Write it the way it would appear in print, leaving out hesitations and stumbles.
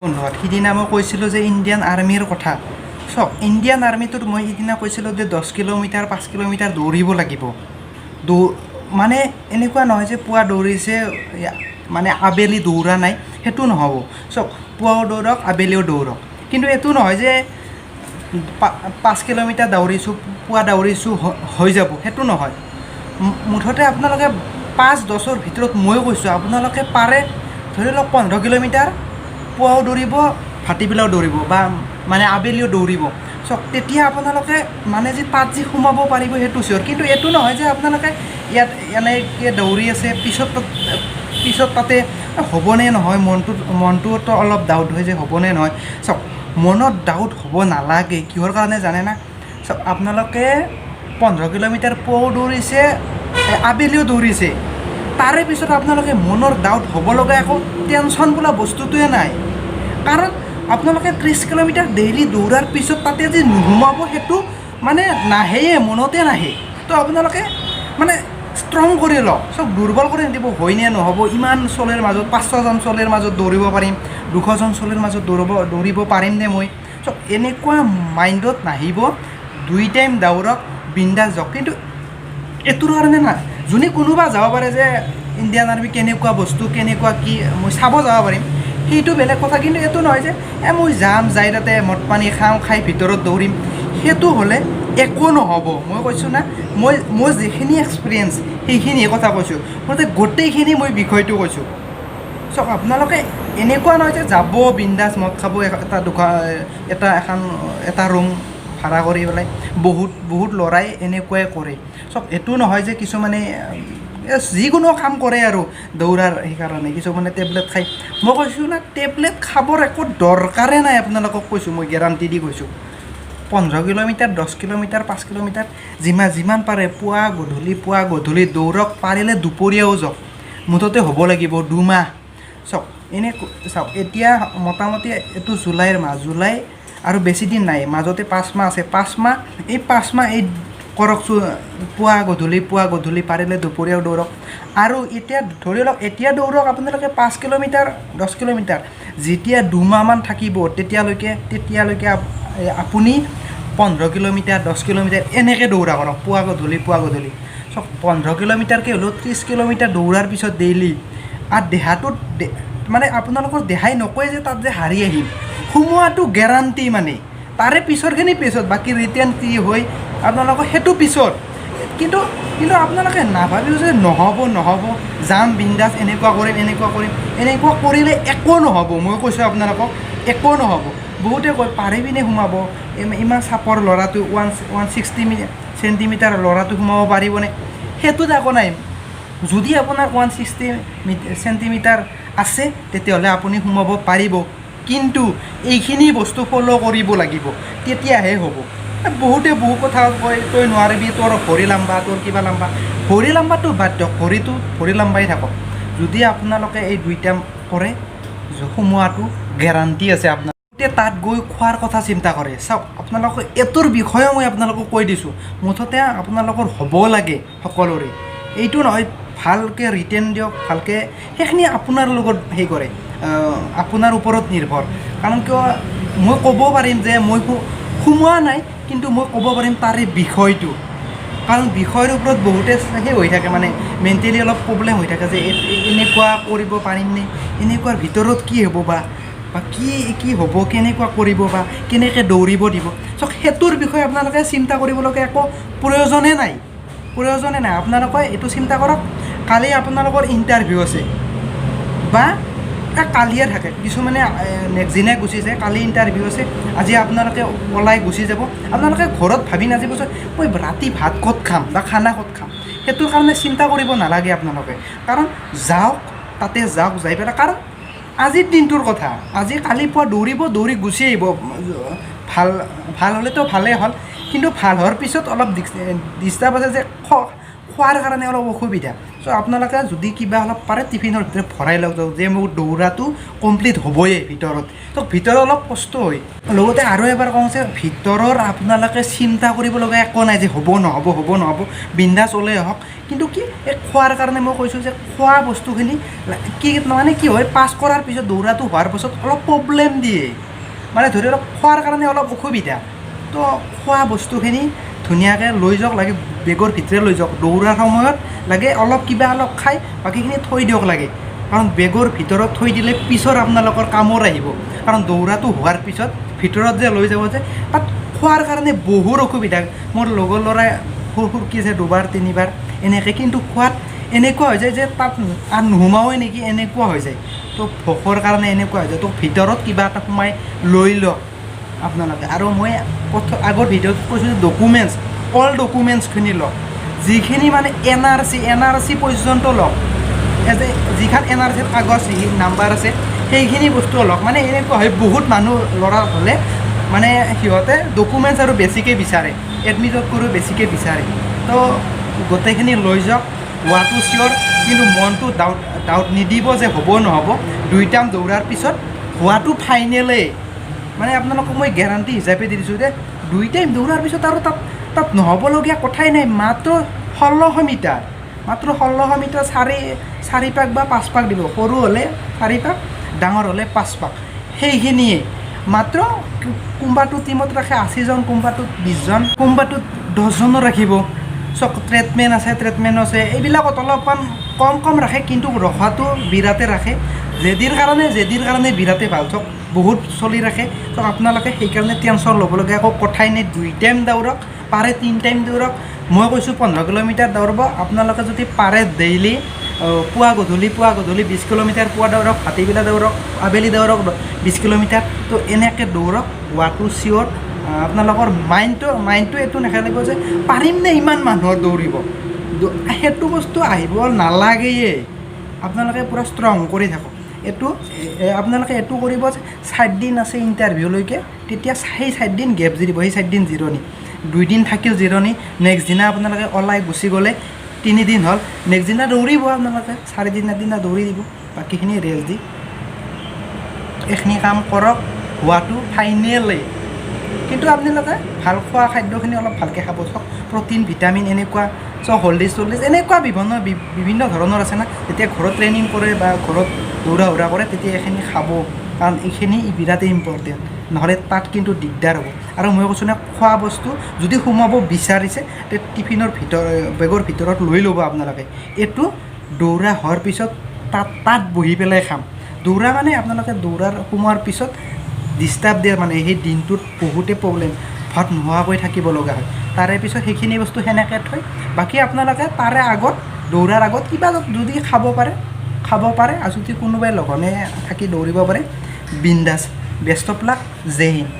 বন্ধুহঁত, সিদিনা মই কৈছিলোঁ যে ইণ্ডিয়ান আৰ্মিৰ কথা। চাওক, ইণ্ডিয়ান আৰ্মিটোত মই সিদিনা কৈছিলোঁ যে 10 কিলোমিটাৰ, 5 কিলোমিটাৰ দৌৰিব লাগিব। মানে এনেকুৱা নহয় যে পুৱা দৌৰিছে, মানে আবেলি দৌৰা নাই, সেইটো নহ'ব। চাওক, পুৱাও দৌৰক, আবেলিও দৌৰক। কিন্তু এইটো নহয় যে 5 কিলোমিটাৰ দৌৰিছোঁ, পুৱা দৌৰিছোঁ, হৈ যাব, সেইটো নহয়। মুঠতে আপোনালোকে 5-10ৰ ভিতৰত, মই কৈছোঁ, আপোনালোকে পাৰে ধৰি লওক 15 কিলোমিটাৰ পুৱাও দৌৰিব, ভাটিবেলাও দৌৰিব বা মানে আবেলিও দৌৰিব। চাওক, তেতিয়া আপোনালোকে মানে যি তাত যি সোমাব পাৰিব, সেইটো চিয়'ৰ। কিন্তু এইটো নহয় যে আপোনালোকে ইয়াত এনেকৈ দৌৰি আছে, পিছত তাতে হ'বনে নহয়, মনটোতো অলপ ডাউট হৈ যায়, হ'বনে নহয়। চাওক, মনত ডাউট হ'ব নালাগে। কিহৰ কাৰণে জানে না? চাওক, আপোনালোকে 15 কিলোমিটাৰ পুৱাও দৌৰিছে, আবেলিও দৌৰিছে, তাৰে পিছত আপোনালোকে মনৰ ডাউট হ'ব লগা একো টেনশ্যন বোলা বস্তুটোৱে নাই। কাৰণ আপোনালোকে 30 কিলোমিটাৰ ডেইলি দৌৰাৰ পিছত তাতে যে নোসোমাব, সেইটো মানে নাহেয়ে, মনতে নাহে। তো আপোনালোকে মানে ষ্ট্ৰং কৰি লওক। চব দুৰ্বল কৰি নিদিব, হয়নে নহ'ব, ইমান চলিৰ মাজত, 500জন চলিৰ মাজত দৌৰিব পাৰিম, 200জন চলিৰ মাজত দৌৰিব পাৰিমনে মই? চব এনেকুৱা মাইণ্ডত নাহিব। দুই টাইম দৌৰক, বিন্দাছ যাওক। কিন্তু এইটোৰ কাৰণে না যোনে কোনোবা যাব পাৰে যে ইণ্ডিয়ান আৰ্মি কেনেকুৱা বস্তু, কেনেকুৱা কি, মই চাব যাব পাৰিম, সেইটো বেলেগ কথা। কিন্তু এইটো নহয় যে মই যাম, যাই তাতে মদ পানী খাওঁ, খাই ভিতৰত দৌৰিম, সেইটো হ'লে একো নহ'ব। মই কৈছোঁ না, মই যিখিনি এক্সপিৰিয়েঞ্চ, সেইখিনিয়ে কথা কৈছোঁ। মুঠতে গোটেইখিনি মই বিষয়টো কৈছোঁ। চাওক, আপোনালোকে এনেকুৱা নহয় যে যাব, বিন্দাছ মদ খাব, এটা দোকান এটা এখন এটা ৰুম ভাড়া কৰি পেলাই। বহুত বহুত ল'ৰাই এনেকুৱাই কৰে। চাওক, এইটো নহয় যে কিছুমানে যিকোনো কাম কৰে আৰু দৌৰাৰ সেইকাৰণে কিছুমানে টেবলেট খায়। মই কৈছোঁ না, টেবলেট খাবৰ একো দৰকাৰেই নাই। আপোনালোকক কৈছোঁ, মই গেৰাণ্টি দি কৈছোঁ, 15 কিলোমিটাৰ, 10 কিলোমিটাৰ, 5 কিলোমিটাৰ, যিমান যিমান পাৰে পুৱা গধূলি, পুৱা গধূলি দৌৰক। পাৰিলে দুপৰীয়াও যাওক। মুঠতে হ'ব লাগিব 2 মাহ। চাওক, এনে চাওক, এতিয়া মোটামুটি এইটো জুলাইৰ মাহ, জুলাই আৰু বেছি দিন নাই, মাজতে 5 মাহ আছে। 5 মাহ, এই 5 মাহ এই কৰকচোন, পুৱা গধূলি, পুৱা গধূলি, পাৰিলে দুপৰীয়াও দৌৰক। আৰু এতিয়া ধৰি লওক, এতিয়া দৌৰক আপোনালোকে 5 কিলোমিটাৰ, 10 কিলোমিটাৰ। যেতিয়া 2 মাহমান থাকিব, তেতিয়ালৈকে আপুনি 15 কিলোমিটাৰ, 10 কিলোমিটাৰ এনেকৈ দৌৰা কৰক, পুৱা গধূলি, পুৱা গধূলি। চাওক, 15 কিলোমিটাৰকৈ হ'লেও 30 কিলোমিটাৰ দৌৰাৰ পিছত ডেইলি আৰু দেহাটোত মানে আপোনালোকৰ দেহাই নকয় যে তাত যে হাৰি আহিম। সোমোৱাটো গেৰাণ্টি। মানে তাৰে পিছৰখিনি পিছত, বাকী ৰিটেন কি হৈ আপোনালোকৰ সেইটো পিছত। কিন্তু আপোনালোকে নাভাবিও যে নহ'ব নহ'ব, যাম বিন্দাছ, এনেকুৱা কৰিম, এনেকুৱা কৰিম। এনেকুৱা কৰিলে একো নহ'ব। মই কৈছোঁ আপোনালোকক, একো নহ'ব। বহুতে কয়, পাৰিবিনে সোমাব? ইমান চাপৰ ল'ৰাটো, 160 চেণ্টিমিটাৰ ল'ৰাটো সোমাব পাৰিবনে? সেইটোত একো নাই। যদি আপোনাৰ 160 চেণ্টিমিটাৰ আছে, তেতিয়াহ'লে আপুনি সোমাব পাৰিব। কিন্তু এইখিনি বস্তু ফ'ল' কৰিব লাগিব, তেতিয়াহে হ'ব। বহুতে বহু কথা কয়, তই নোৱাৰিবি, তোৰ ভৰি লাম্বা, তোৰ কিবা লাম্বা। ভৰি লাম্বাটো বাদ দিয়ক, ভৰিটো ভৰি লাম্বাই থাকক। যদি আপোনালোকে এই দুইটা কৰে, সোমোৱাটো গেৰাণ্টি আছে। আপোনাৰ এতিয়া তাত গৈ খোৱাৰ কথা চিন্তা কৰে। চাওক, আপোনালোকে এইটোৰ বিষয়েও মই আপোনালোকক কৈ দিছোঁ। মুঠতে আপোনালোকৰ হ'ব লাগে সকলোৰে। এইটো নহয়, ভালকৈ ৰিটেন দিয়ক, ভালকৈ সেইখিনি আপোনাৰ লগত হেৰি কৰে, আপোনাৰ ওপৰত নিৰ্ভৰ। কাৰণ কিয়, মই ক'ব পাৰিম যে মই সোমোৱা নাই, কিন্তু মই ক'ব পাৰিম তাৰে বিষয়টো। কাৰণ বিষয়ৰ ওপৰত বহুতে সেই হৈ থাকে, মানে মেণ্টেলি অলপ প্ৰব্লেম হৈ থাকে যে এনেকুৱা কৰিব পাৰিমনে, এনেকুৱাৰ ভিতৰত কি হ'ব বা কি কি হ'ব, কেনেকুৱা কৰিব বা কেনেকৈ দৌৰিব দিব। চ' সেইটোৰ বিষয়ে আপোনালোকে চিন্তা কৰিবলগীয়া একো প্ৰয়োজনে নাই, প্ৰয়োজনে নাই। আপোনালোকে এইটো চিন্তা কৰক, কালি আপোনালোকৰ ইণ্টাৰভিউ আছে বা কালিয়ে থাকে, কিছুমানে নেক্সট দিনাই গুচি যায়। কালি ইণ্টাৰভিউ আছে, আজি আপোনালোকে ওলাই গুচি যাব। আপোনালোকে ঘৰত ভাবি নাযাব যে মই ৰাতি ভাত ক'ত খাম বা খানা ক'ত খাম। সেইটোৰ কাৰণে চিন্তা কৰিব নালাগে আপোনালোকে। কাৰণ যাওক, তাতে যাওক, যাই পেলাই, কাৰণ আজিৰ দিনটোৰ কথা, আজি কালি পুৱা দৌৰিব, দৌৰি গুচি আহিব। ভাল ভাল হ'লেতো ভালেই হ'ল, কিন্তু ভাল হোৱাৰ পিছত অলপ ডিষ্টাৰ্ব আছে যে খোৱাৰ কাৰণে অলপ অসুবিধা। চ' আপোনালোকে যদি কিবা অলপ পাৰে টিফিনৰ ভিতৰত ভৰাই লওক যে মোৰ দৌৰাটো কমপ্লিট হ'বই ভিতৰত। তো ভিতৰত অলপ কষ্ট হয়। লগতে আৰু এবাৰ কওঁ যে ভিতৰৰ আপোনালোকে চিন্তা কৰিব লগা একো নাই যে হ'ব নহ'ব, হ'ব নহ'ব, বিন্দাছ ওলাই আহক। কিন্তু কি এই খোৱাৰ কাৰণে মই কৈছোঁ যে খোৱা বস্তুখিনি কি মানে কি হয়, পাছ কৰাৰ পিছত দৌৰাটো হোৱাৰ পাছত অলপ প্ৰব্লেম দিয়ে, মানে ধৰি লওক খোৱাৰ কাৰণে অলপ অসুবিধা। তো খোৱা বস্তুখিনি ধুনীয়াকৈ লৈ যাওক, লাগে বেগৰ ভিতৰে লৈ যাওক। দৌৰাৰ সময়ত লাগে অলপ কিবা অলপ খাই বাকীখিনি থৈ দিয়ক লাগে, কাৰণ বেগৰ ভিতৰত থৈ দিলে পিছৰ আপোনালোকৰ কামত আহিব। কাৰণ দৌৰাটো হোৱাৰ পিছত ভিতৰত যে লৈ যাব যে তাত খোৱাৰ কাৰণে বহুত অসুবিধা। মোৰ লগৰ ল'ৰাই সুৰকিছে দুবাৰ তিনিবাৰ এনেকৈ, কিন্তু খোৱাত এনেকুৱা হৈ যায় যে তাত আৰু নোসোমাওৱে নেকি এনেকুৱা হৈ যায়। তো ভোকৰ কাৰণে এনেকুৱা হৈ যায়। তো ভিতৰত কিবা এটা সোমাই লৈ লওক আপোনালোকে। আৰু মই আগৰ ভিডিঅ'ত কৈছোঁ যে ডকুমেণ্টছ, অল ডকুমেণ্টছখিনি লওক, যিখিনি মানে এন আৰ চি পৰ্যন্ত লওক, এজ এ যিখন এন আৰ চিৰ কাগজ নাম্বাৰ আছে সেইখিনি বস্তু লওক। মানে এনেকুৱা হয় বহুত মানুহ ল'ৰা হ'লে মানে সিহঁতে ডকুমেণ্টছ আৰু বেছিকৈ বিচাৰে, এডমিটত কৰিও বেছিকৈ বিচাৰে। তো গোটেইখিনি লৈ যাওক, হোৱাটো চিয়'ৰ, কিন্তু মনটো ডাউট নিদিব যে হ'ব নহ'ব। দুই টাইম দৌৰাৰ পিছত হোৱাটো ফাইনেলেই, মানে আপোনালোকক মই গেৰাণ্টি হিচাপে দি দিছোঁ যে দুই টাইম দৌৰাৰ পিছত আৰু তাত নহ'বলগীয়া কথাই নাই। মাত্ৰ 1600 মিটাৰ, মাত্ৰ 1600 মিটাৰ চাৰি পাক বা পাঁচ পাক দিব, সৰু হ'লে চাৰি পাক, ডাঙৰ হ'লে পাঁচ পাক, সেইখিনিয়ে। মাত্ৰ কোনোবাটো টীমত ৰাখে 80জন, কোনোবাটোত 20জন, কোনোবাটোত 10জনো ৰাখিব। চব ট্ৰেডমেন আছে, ট্ৰেডমেনো আছে, এইবিলাকত অলপমান কম কম ৰাখে, কিন্তু ৰখাটো বিৰাটে ৰাখে। জেদিৰ কাৰণে বিৰাটেই ভাল, চব বহুত চলি ৰাখে। তো আপোনালোকে সেইকাৰণে টেনশ্যন ল'বলগীয়া একো কথাই নাই। দুই টাইম দৌৰক, পাৰে তিনি টাইম দৌৰক। মই কৈছোঁ 15 কিলোমিটাৰ দৌৰিব। আপোনালোকে যদি পাৰে ডেইলি পুৱা গধূলি 20 কিলোমিটাৰ পুৱা দৌৰক, ভাটিবেলা দৌৰক, আবেলি দৌৰক 20 কিলোমিটাৰ। তো এনেকৈ দৌৰক, হোৱাটো চিয়'ৰ। আপোনালোকৰ মাইণ্ডটো এইটো নেখেলিব যে পাৰিম নে ইমান মানুহৰ দৌৰিব, সেইটো বস্তু আহিব নালাগেয়ে। আপোনালোকে পূৰা ষ্ট্ৰং কৰি থাকক। এইটো আপোনালোকে এইটো কৰিব যে 4 দিন আছে ইণ্টাৰভিউলৈকে, তেতিয়া সেই 4 দিন গেপ দি দিব, সেই 4 দিন জিৰণি, 2 দিন থাকিল জিৰণি, নেক্সট দিনা আপোনালোকে ওলাই গুচি গ'লে 3 দিন হ'ল, নেক্সট দিনা দৌৰিব আপোনালোকে, চাৰিদিনৰ দিনা দৌৰি দিব, বাকীখিনি ৰেষ্ট দি এইখিনি কাম কৰক, হোৱাটো ফাইনেলেই। কিন্তু আপোনালোকে ভাল খোৱা খাদ্যখিনি অলপ ভালকৈ খাব। চাওক প্ৰ'টিন, ভিটামিন এনেকুৱা চব হৰলিক্স চৰলিক্স এনেকুৱা বিভিন্ন বিভিন্ন ধৰণৰ আছে না, যেতিয়া ঘৰত ট্ৰেইনিং কৰে বা ঘৰত দৌৰা ঘূৰা কৰে তেতিয়া এইখিনি খাব, কাৰণ এইখিনি বিৰাটেই ইম্পৰ্টেণ্ট, নহ'লে তাত কিন্তু দিগদাৰ হ'ব। আৰু মই কৈছোঁ না, খোৱা বস্তু যদি সোমাব বিচাৰিছে তে টিফিনৰ ভিতৰত, বেগৰ ভিতৰত লৈ ল'ব আপোনালোকে। এইটো দৌৰা হোৱাৰ পিছত তাত বহি পেলাই খাম। দৌৰা মানে আপোনালোকে দৌৰাৰ সোমোৱাৰ পিছত ডিষ্টাৰ্ব দিয়ে, মানে সেই দিনটোত বহুতেই প্ৰব্লেম, ভাত নোহোৱাকৈ থাকিব লগা হয়। তাৰে পিছত সেইখিনি বস্তু সেনেকৈ থৈ বাকী আপোনালোকে তাৰে আগত দৌৰাৰ আগত কিবা যদি খাব পাৰে খাব পাৰে, আৰু যদি কোনোবাই লঘোণে থাকি দৌৰিব পাৰে, বিন্দাছ। বেষ্ট অফ লাক, জয় হিন্দ।